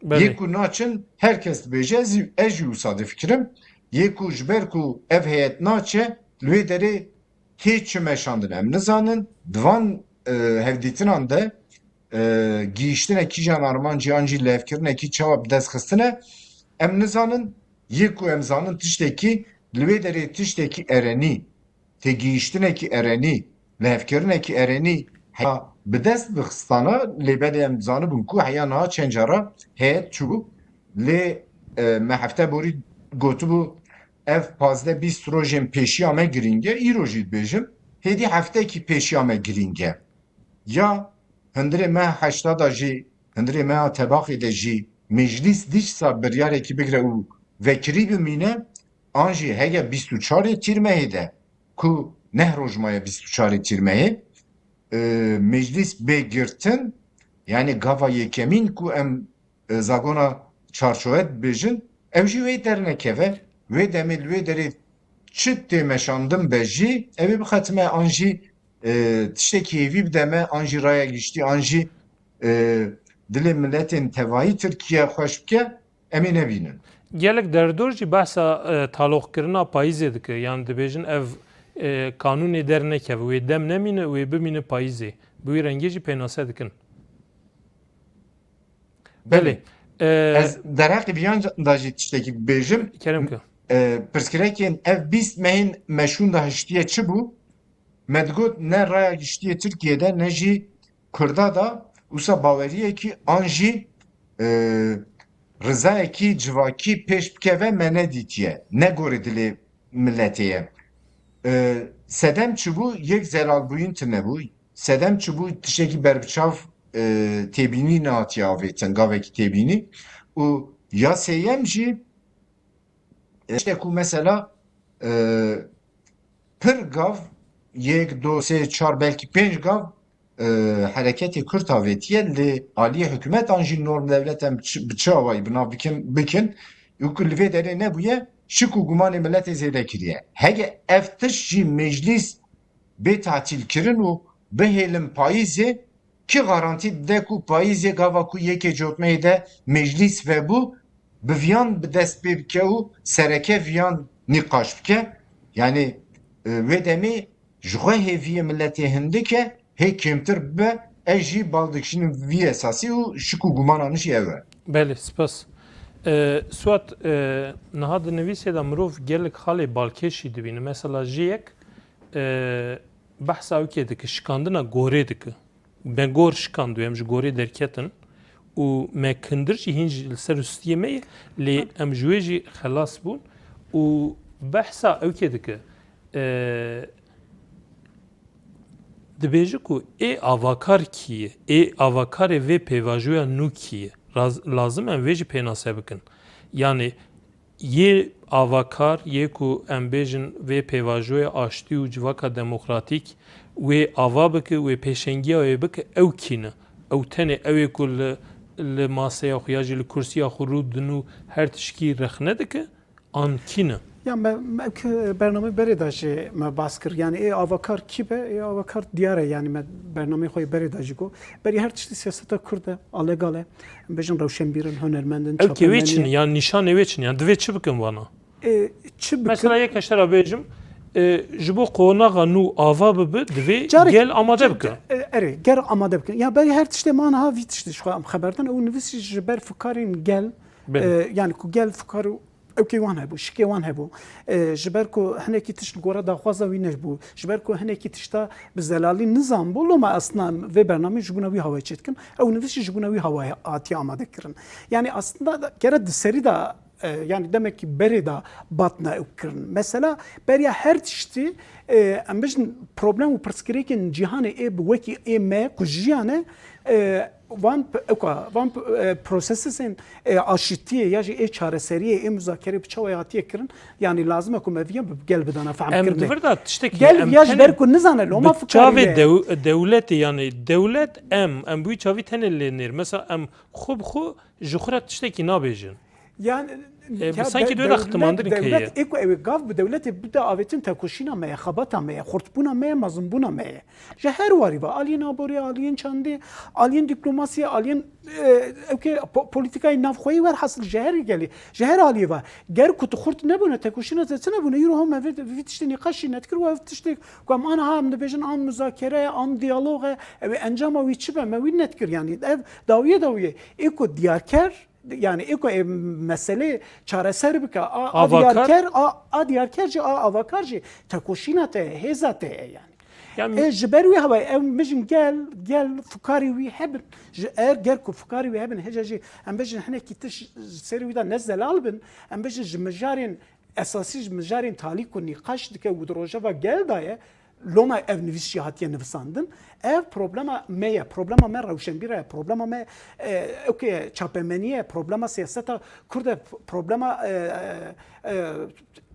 Belê. Yê ku naçin, her kes dibêje, ez, ez jî wisa difikirim. Yê ku ji ber ku ev heyet naçe, li wê derê tê çi meşandin em nizanin. Di van, e, hevdîtinan de, e, gihîştinekî jan armancî an jî lihevkirinekî çawa bi dest xistine em nizanin. Yê ku em zanin tiştekî, li wê derê tiştekî erenî, têgihîştinekî erenî, lihevkirinekî erenî heya bi dest bixistana, lê belê em zanibûn ku heya niha çend cara heyet çûbû. Lê, e, me hefte borî gotibû, ev pazdeh bîst rojên pêşiya me girîng e, îro jî dibêjim, hêdî heftekî pêşiya me girîng e. Ya hundirê meha heşta de jî, hundirê meha Tebaxê de jî meclîs dîsa biryarekî bigire û vekirî bimîne, an jî hege bîst û çarê Tîrmehê de ku neh roj maye bîst û çarê Tîrmehê, e, meclîs bê girtin, yanî gava yekemîn ku em e, zagona çarçoye dibêjin, ew jî wê dernekeve, wê demê li wê derê çi tê meşandin be jî, ew ê bixetime an jî, e, tiştekî hêvî bide me, an jî raya giştî, an jî, e, dilê miletên tevayî Tirkiye xweş bike, em ê nebînin. Gelek derdor jî behsa, e, taloqkirina payîzê dike, yan dibêjin ev, e, kanûnê dernekeve, wê dem nemîne, wê bimîne payîzê. Bi wî rengê jî pênase dikin. Belê. Belê. Ee, Ez derheqê viyan de jî tiştekî bibêjim. Kerem ke. Ee, pirsgirêkên ev bîst mehên meşûn de hiştiye çi bû? Me digot ne raya giştiyê Tirkiyê de ne jî Kurda da wisa baweriyekî an jî, ee, rizayekî civakî pêş bikeve me nedîtiye. Ne gorê dilê miletê ye. Ee, sedem çi bû? Yek zelalbûyîn tune bû. Sedem çi bû? Tiştekî berbiçav, e, têbînî nehatiye avêtin, gavekî têbînî. Û ya sêyem jî, e, tiştek ku mesela, e, pir gav, yek, do, sê, çar, belkî pênc gav, e, hereketê Kurd avêtiye, lê aliyê hikûmet an jî norm dewlet em çi, bi çi awayî bi nav bikin, bikin, û ku li vê derê nebûye, şik û gumanê miletê zêde kiriye. Hege ev tişt jî meclîs bê tatîlkirin û bihêlin payîzê, kî garantî dide ku payîzê gava ku yekê cotmeyê de meclîs vebû, bi viyan bi dest pê bike û sereke viyan nîqaş bike? Yanî, e, wê demê ji xwe hêviyê miletê hindik e, hê kêmtir bibe, ez jî bal dikişînim vî esasî û şik û gumanan jî ew e. Belê, spas. E, Suat, e, niha di nivîsê de mirov gelek xalê balkêş jî dibîne. Mesela ji yek, e, behsa ewkê dike, şikandina gorê dike. Me gor şikand û em ji gorê derketin û me kindir jî hîn jî li ser û stiyê me ye, lê em ji wê jî xelas bûn û behsa ewkê dike. E, dibêje ku ê avakar kî ye? Ê avakarê vê pêvajoya nû kî ye? Raz-, lazim em vê jî pênase bikin. Yanî yê avakar, yê ku em bêjin vê pêvajoya aştî û civaka demokratîk wê ava bike, wê pêşengiya wê bike, ew kî ne? Ew tenê ew ê ku li, li maseya xwe ya jî li kursiya xwe rû din û her tişkî rexne dike, an kî ne? Ya me, me ki bername berê de jî me bas kir. Yani ê avakar kî be? Ê avakar diyar e. Yani me bernameyê xwe yê berê de jî got. Berî her tiştî siyaseta Kurd e, a legal e. Em bêjin rewşenbîr in, hunermend in, Ew kê wê çapemenî çin, ye. Yan nîşanê wê çin, yan divê çi bikin vana? E, çi bikin? Mesela yek heştera bêjim, e, ji bo qonaxa nû ava bibe, divê Carek gel amade bike. E, erê, ger amade bikin. Ya berî her tiştê me aniha vî tiştê ji xwe em xeber din, ew nivîsî ji ber fikarên gel, Belê. e, yani ku gel fikar û ewkê wan hebû, şikê wan hebû. E, ji ber ku hinekî tişt li gora daxwaza wî nebû, ji ber ku hinekî tişta bi zelalî nizan bû, loma aslında vê bernameyê ji bona wî hawayê çêdikin. Ew nivîsî ji bona wî hawayê hatiye amade kirin. Yani aslında da, gere di serî de, e, yani demek ki berê de batna ew kirin. Mesela beriya her tiştî, e, em bijin problem û pirsgirêkên cîhanê ê bi wekî ê me ku jiyan e, e, van p-, ewka, van p-, e, prosesên, e, aşitiyê ya jî ê çareseriyê, ê muzakerê bi çawa hatiye kirin, yani lazim e ku me viya bi gel bidana fehm Em kirine. di vir de tiştekî Gel em viya ji tenê ber ku nizane loma bi fikarî çavê ye. dew-, dewletê, yani dewlet em, em bi wî çavî tenê lê nêr. Mesela em xwe bi xwe ji xwe re tiştekî nabêjin. Yani, E, bi ya sankî de-, duyra dewlet, xitimandirin dewlet keye. ê ku ew ê gav bi dewletê bide avêtin tekoşîna me ye, xebata me ye, xurtbûna me ye, mezinbûna me ye. Ji her warî ve, aliyên aboriyê, aliyên çandê, aliyên dîplomasiyê, aliyên, e, ewkê po-, polîtîkayê navxweyî werhasil ji her gelî, ji her aliyê ve. Ger ku tu xurt nebûne, tekoşîna te çi nebûne, îro home vê, vî tiştê nîqaş jî nedikir, û ev tiştê ku em aniha em dibêjin an muzakere ye, an diyalog e, ew ê encama wî çi be, me wî nedikir. Yanî ev dawiyê dawiyê ê ku diyarker, yani ê ku ê meselê çareser bike, a, a Avakar. diyarker, a, a diyarker jî, a avakar jî tekoşîna te ye, hêza te ye yani. Yani Ê ji ber wî hewayê ew mijin gel, gel fikarî wî hebin. Ji er ger ku fikarî wî hebin, hêja jî em bêjin hinekî tişt ji serî wî de ne zelal bin, em bêjin ji mijarên esasî, ji mijarên talî ku nîqaş dike û di rojeva gel de ye, loma ev nivîs jî hatiye nivisandin. Ev problema me ye, problema me rewşenbîra ye, problema me, e, ewkê çapemenî ye, problema siyaseta Kurd e, problema, e, e,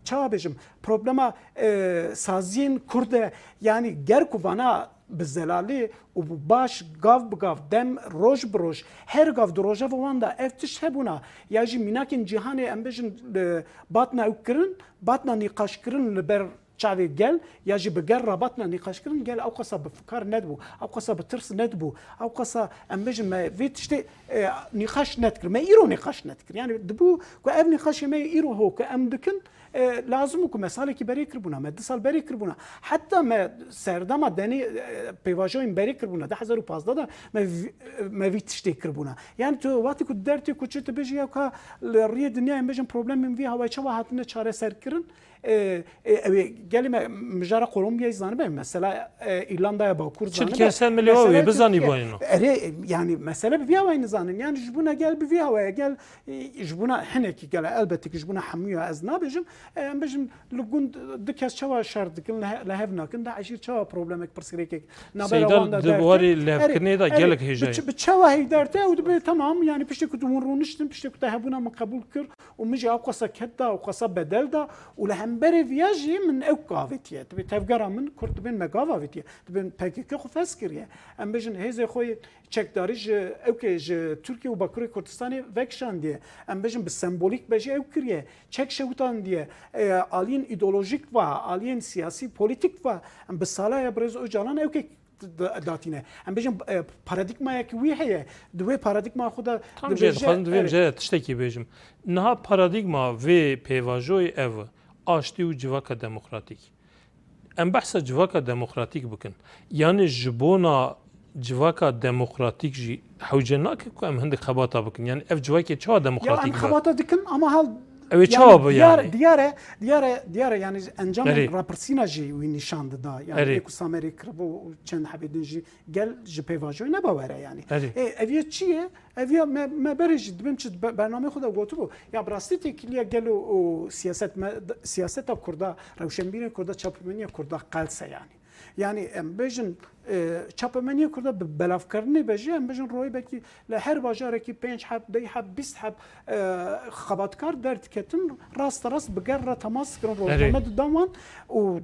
çawa bêjim, problema, e, saziyên Kurd e. Yani ger ku vana bi zelalî û bi baş gav bi gav, dem roj bi roj, her gav di rojeva wan de ev tişt hebûna, ya jî mînakên cîhanê em bêjin, e, batna ew kirin, batna nîqaş kirin li ber çavê gel, ya jî bi gel re batna nîqaş kirin, gel ewqasa bi fikar nedibû, ewqasa bi tirs nedibû, ewqasa em bêjin me vê tiştê, e, nîqaş nedikir. Me îro nîqaş nedikir. Yani dibû ku ev nîqaşê me yê îro ho ku em dikin, e, lazim bû ku me salekî berê kiribûna, me du sal berê kiribûna. Heta me serdema denê, e, pêvajoyên berê kiribûna. Du hezar û pazdeh de me vî, me vî tiştê kiribûna. Yani tu wextê ku dertê ku çi tu bêjî ya ka li riyê dinyayê em bêjin problemên vî hawayê çawa hatine çareser kirin? E, e, ew ê gelê me mijara Kolombiyayê zanibe, mesela, e, Îrlandaya Bakur Çi zanibe. dikin sen milê Mesela wê bizanî Tirkiye. boyno. Erê, yani mesele bi vî hawayê nizanin. Yani ji bûna gel bi vî hawaya gel, e, ji bûna hinekî gel, elbette ki ji bûna hemûya ez nabêjim. E, em bêjin li gund du kes çawa şer dikin, li he-, li hev nakin, da eşîr çawa problemek pirsgirêkek nabera Seyda wan de di dert e. warê Erê, levkirinê de erê, gelek hêja bi ye. ç-, bi çawa heyv dert e û dibê temam, yani piştê ku tu hûn rûniştin, piştê ku te hebûna min qebûl kir û min jî ewqasa ked da, ewqasa bedel da û li hemberê viya jî min ew gavêtiye. Dibê tevgera min Kurd dibên me gav avêtiye. Dibên P K K xwe fes kiriye. Em bêjin hêzê xwe yê çekdarî ji ewkê ji Tirkiye û Bakurê Kurdistanê vekişandiye. Em bêjin bi sembolîk be jî ew kiriye. Çek şewitandî ye, e, aliyên îdeolojîk va, aliyên siyasî, polîtîk va, em bi sala ye birêz Ocalan ewkek d-, d-, datîne. Em bêjin, e, paradîgmayek wî heye. Di wê paradîgma xwe de Tam dibêje, jê dixwazim divêm erê. jê tiştekî bêjim. Niha paradîgma vê pêvajoyê ev e, aştî û civaka demokratîk. Em behsa civaka demokratîk bikin. Yanî ji bona civaka demokratîk jî hewce nake ku em hindik xebata bikin. Yanî ev civakê çawa Ya em demokratîk be? xebata dikin ama hal Ew ê yani çawa be diyar, yani? diyar e, diyar e, diyar e yani encamên Erê. rapirsîna jî wî nîşan dida. Yani Erê. ê ku Samerê kiribû û çend hebê din jî gel ji pêvajoyê ne bawer e yani. Erê. Ê, ev yê çi ye? Ev ya me, me berê jî dibêm çi be-, bernameyê xwe de gotibû. Ya bi rastî têkiliya gel û, û siyaset me, d-, siyaseta Kurda, rewşenbîrên Kurda, çapemeniya Kurda qels e yani. Yani em bêjin, e, çapemeniya Kurda bi belavkirinê be jî, em bêjin royê belkî li her bajarekî pênc heb, deh heb, bîst heb, e, xebatkar derdiketin, rasterast bi ger re temas dikirin, Erê. rojname didan wan û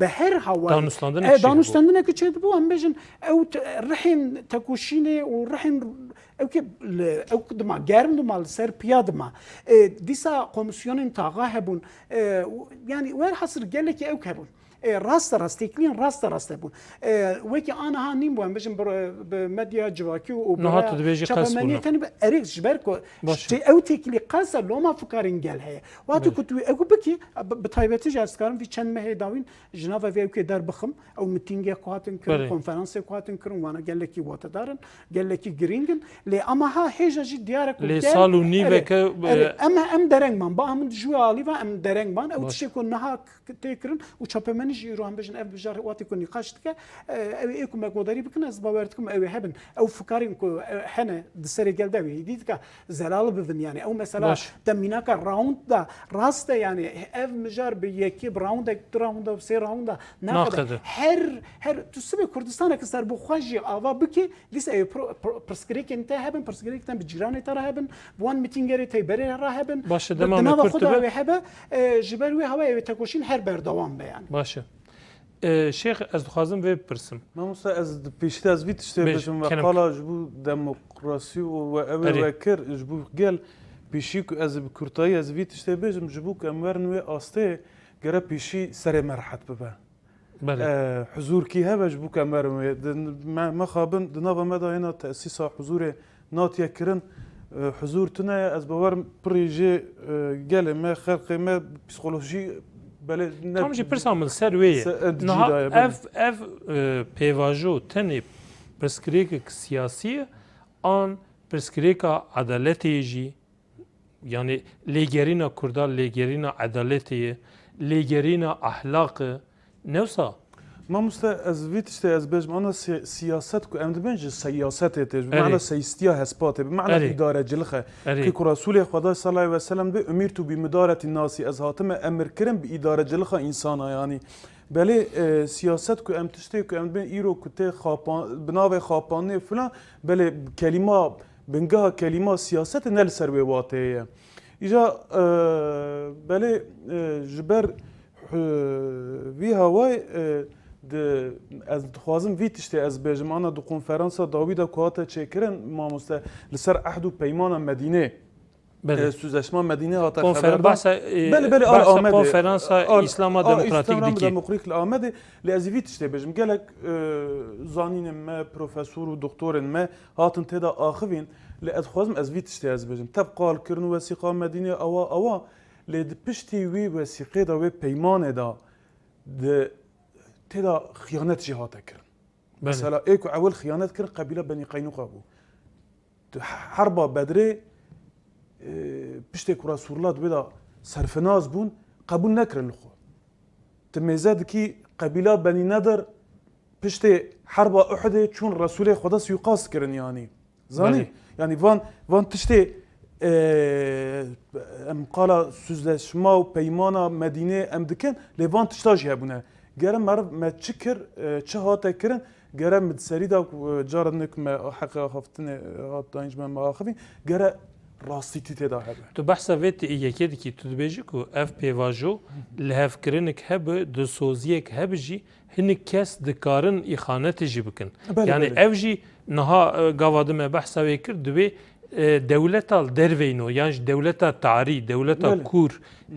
bi her hawayê, Danûstandinekî e, çêdibû. danûstandinekî çêdibû, em bêjin ew te-, rihên tekoşînê û rihên ew ki li, ew ki dima germ dima li ser piya dima. E, dîsa komîsyonên taxa hebûn. E, û, yani werhasil gelekî ew hebûn. E, raste rast, têkiliyên raste rast hebûn. E, wekî aniha nîn bû, em bêjin bi, bi medya civakî û bi Niha raya tu dibêjî qels çapemeniyê bûne. tenê bi, erê, ji ber ku Baş e. tê-, ew têkilî qels e, loma fikarên gel heye. Wextê Belê. ku tu ew bikî, bi, bi taybetî jî ez dikarim vî çend mehê dawîn ji nava vê ewkê derbixim, ew mitîngê ku hatin kirin, Belê. konferansê ku hatin kirin, wana gelekî watedar in, gelekî girîng in. Lê ama ha hêja jî diyar e ku Lê gel, sal û erê, nîveke, erê, e, em, em dereng man. Ba min ji wê alî ve em dereng man. Ew Baş. tiştê ku niha k-, tê kirin û çapemenî jî îro em bêjin ev mijar wextê ku nîqaş dike, e, ew ê ku me godarî bikin, ez bawer dikim ew ê hebin. Ew fikarên ku, e, hene di serê gel de wê êdî dike zelal bibin yani. Ew mesela Baş. te mînaka round da rast e yani. Ev mijar bi yekê, bi roundek, du rounda, bi sê rounda naqede. Naqede. Her, her, tu sibê Kurdistaneke serbixwe jî ava bikî, dîsa ew pro-, pro-, pirsgirêkên te hebin, pirsgirêkên te bi cîranê te re hebin, bi wan mitîngerê te berê re hebin. Baş e, Bi, dema di me nava kurt xwe de dibe. wê hebe, e, ji ber wê hawayê wê tekoşîn her berdewam be yani. Baş e. E, Şêx, ez dixwazim vê bipirsim. Mamosta, ez di pêşî de ez vî tiştê Bêj, bêjim ve kenim. qala ji bo demokrasî û we ew ê Erê. we kir, ji bo gel pêşî ku ez bi kurtayî ez vî tiştê bêjim, ji bo ku em werin wê astê, gere pêşî serê me rehet bibe. Belê. E, huzûrkî hebe ji bo ku em werin wê. Di, me, mexabin di nava me de hêna tesîsa huzûrê natiye kirin, e, huzûr tune ye. Ez bawerim pirî jê, e, gelê me, xelkê me psîkolojî belê ne Tam jî pirsa min li ser wê ye. se-, e, di Niha cî de ye, belê. ev, ev, e, pêvajo tenê pirsgirêkek siyasî ye, an pirsgirêka edaletê ye jî, yani lêgerîna Kurda, lêgerîna edaletê ye, lêgerîna ahlaq e, ne wisa? Mamoste, ez vî tiştê ez bêjim, ana si-, siyaset ku em dibên ji seyasetê tê, ji Erê. mana seyîstiya hespatê, bi mana Erê. îdarecilixe. Erê. Ki ku Resûlê Xweda sallallahu aleyhi ve sellem dibê, "Umirtu bi mudareti nasi", ez hatime emir kirin bi îdarecilixa însana, yani. Belê, e, siyaset ku em tiştê ku em dibên îro ku tê xapan-, bi navê xapanê filan, belê kelîma, bingeha kelîma siyasetê ne li ser wê wateyê ye. Îja, e, belê, e, ji ber Hi-, vî hawayê, e, di, ez dixwazim vî tiştê ez bêjim. Ana di konferansa dawî de ku hate çêkirin, mamoste, li ser ehd û peymana Medînê, Belê. e, sözleşma Medînê hate Konfer-, xeberdan. bahsa, e, Belê, belê, al bahsa Amedê. konferansa Al, Îslama al Demokratîk Îslama dikî. Demokratîk li Amedê. Lê ez vî tiştê bêjim. Gelek, e, zanînên me, profesor û doktorên me hatin tê de axivîn. Lê ez dixwazim ez vî tiştê ez bêjim. Tev qal kirin û wesîqa Medînê awa, awa. Lê di piştî wî wesîqê de, wê peymanê de, di, tê de xiyanet jî hate kirin. Belê. Mesela, ê ku ewil xiyanet kirin, qebîla Benî Qeynûqa bû. Tu herba Bedrê, e, piştê ku Resûlullah di wê de serfinaz bûn, qebûl nekirin li xwe. Tu mêze dikî qebîla Benî Nedir, piştê herba Uhudê çûn Resûlê Xweda suîqast kirin, yanî. Zanî? Belê. Yanî van, van tiştê, e, em qala sözleşma û peymana Medînê em dikin, lê van tişta jî hebûne. Gere meriv me çi kir, e, çi hate kirin, gere min di serî de ku, e, cara din ku me heqê axaftinê, e, hat dayîn ji me, me axivîn, gere rastîtî tê de hebe. Tu behsa vê ti yekê dikî, tu dibêjî ku ev pêvajo lihevkirinek hebe, dilsoziyek hebe jî, hinek kes dikarin îxanetê jî bikin. Belê, Yani belê. ev jî niha, e, gava din me behsa wê kir, divê, e, dewleta li derveyno, yan jî dewleta tarî, dewleta Belê. kûr,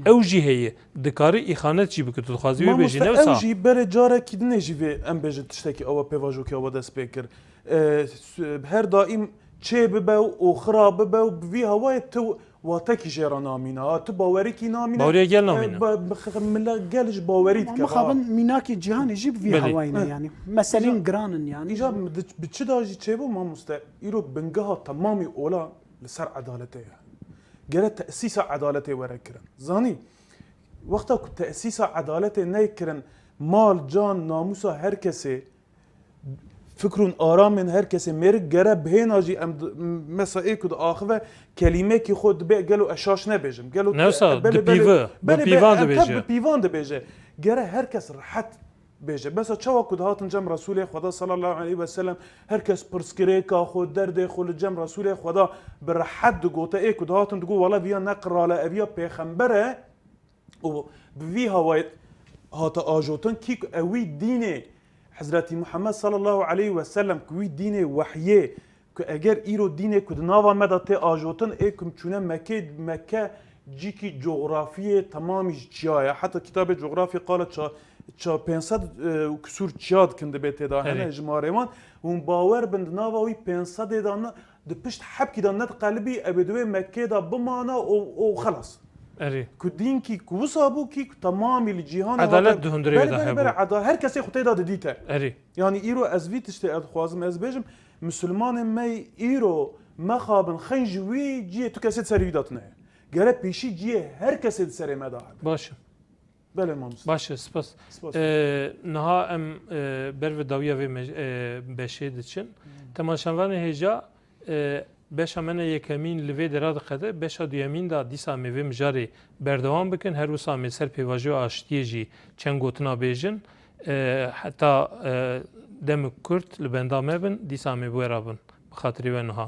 ew jî heye, dikare îxanet jî bike. Tu dixwazî wê bêjî, Mamoste, ne wisa? ew jî berê carekî dinê jî vê em bêjin tiştekî awa pêvajokê awa dest pê kir. E, s-, her daîm çê bibe û oxira bibe û bi vî hawayê tu watekî jê re namîne. Ha, tu bawerîkî namîne. Baweriya gel namîne. E, ba-, bi-, x-, mila gel ji bawerî dike, Ama ha. xabin mînakê cîhanê jî bi vî Belê. hawayî ne Hı. yani. Meselên Îca-, giran in yani. îca bi, bi çi da jî çêbû mamoste? Îro bingeha temamî ola li ser edaletê ye. Gere tesîsa edaletê were kirin. Zanî, wexta ku tesîsa edaletê neyê kirin, mal, can, namûsa her kesê, fikr û aramên her kesê mêrik gere bihêna jî em di, m-, mesa ê ku diaxive kelîmekî xwe dibê gelo ez şaş nebêjim. Gelo Ne wisa, belê, di belê, pîvi, bi belê, pîvan belê, em tev dibêje. bi pîvan dibêje. Gere her kes rehet bêje. Besa çawa ku dihatin cem Resûlê Xweda sallallahu aleyhi ve sellem, her kes pirsgirêka xwe, derdê xwe li cem Resûlê Xweda bi rehet digote, ê ku dihatin digot, wala viya ne qirale, eviya pêxember e, û bi vî hawayê hate ajotin, kî ku ewî dînê Hezretî Muhammed sallallahu aleyhi ve sellem, ku wî dînê wehyê, ku eger îro dînê ku di nava me de tê ajotin, ê ku çûne Mekkê, Mekke cîkî cografiyê temamî ji çiya ye. Heta kitabê cografyê qala ça, ça pênc sed û kisûr çiya dikin dibê tê de hene Erê. jimarê wan. Hûn bawer bin di nava wî pênc sedê de ne, di pişt hebkî de nediqelibî, ew ê di wê Mekkê de bimana û, û xelas. Erê. Ku dîn kî ku wisa bû kî ku temamî li cîhanê Edalet hate di hundirê Belê, de belê, hebû. belê, eda-, her kesê xwe tê de didîte. Erê. Yani îro ez vî tiştê ez dixwazim ez bêjim, Misilmanê me îro mexabin xeyn ji wî ciyê tu kesê di serê wî de tune ye. Gere pêşî ciyê her kesê di serê me de hebe. Baş e. Belê mamoste. Baş e, spas. Spas. Ee, niha em, e, ber ve dawiya vê mej-, e, beşê diçin. Hmm. Temaşevanê hêja, e, beşa me ne yekemîn li vê dera diqede, beşa duyemîn de dîsa em ê vê mijarê berdewam bikin. Her wisa em ê ser pêvajoya aştiyê jî çend gotina bêjin. E, heta, e, demek kurt li benda me bin, dîsa em ê bi we re bin. Bi xatirê we niha.